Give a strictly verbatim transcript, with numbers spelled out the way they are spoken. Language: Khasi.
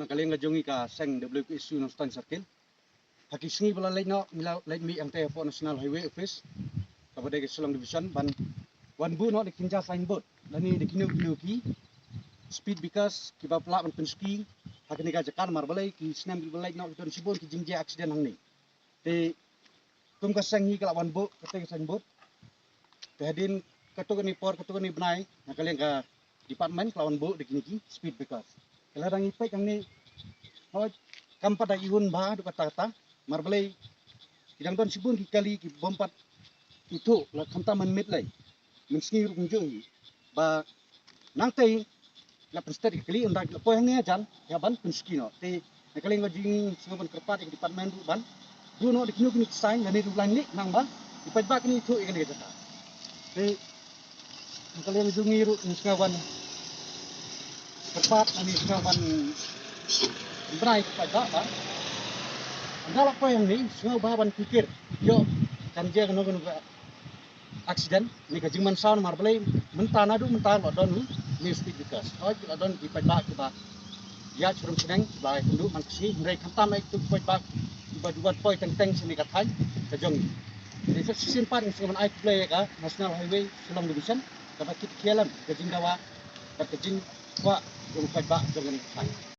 Ka liang ka jong ngi ka seng W K S U Nongstoiñ Circle. Ha ki sngi ba la leit noh ngi la leit mih hangtei hapoh National Highway Office kaba dei ka Shillong Division ban wan buh noh da ki jingja signboard lane da kino kino ki speed breakers kiba pynlah ban pynsuki ha kane ka jaka namar balei ki snem kiba la leit noh ki don shibun ki jingjia accident hangne. Te kum ka seng hi ka la wan buh kata ka signboard. Te hadien katto katne por katto katne bnai na ka liang ka department ka la wan buh da kine ki speed breakers. Te lada ngi peit hangne, hooid, kam pat da ihun bha haduh katta katta namar balei ki dang don shibun ki kali ki bym pat ithuh la khamtam mynmiet lei. Mynsngi ruh kumjuh hi ba nangtei la pynstet ïa ka kali ynda ki la poi hangne hajan ïa ban pynsuki noh. Te na ka liang ka jong ngi sngew ban kyrpad ïa ka department ruh ban buh noh da kino kino ki sign lane ruh ban leh nang ba ki paidbah kin ithuh ïa kane ka jaka. Te na ka liang ka jong ngi ruh ngi sngew ban kyrpad lane sngew ban bnai ki paidbah ba ynda la poi hangne sngewbha ban kyrkieh ïoh kan jia kano kano ka accident ne ka jingmynsaw namar balei mynta naduh mynta la don u ne speed breakers. Hooid la don ki paidbah kiba ïaid sha rum sha neng kiba ïakynduh man ka sngi hynrei khamtam ïa kitu ki paidbah kiba ju wan poi teng teng shane ka thaiñ ka jong ngi. Te sa shisien pat ngi sngewbha ban ai khublei ïa ka National Highway Shillong Division kaba kit khia lem ka jingdawa bad ka jingkwah jong u paidbah jong kane ka thaiñ.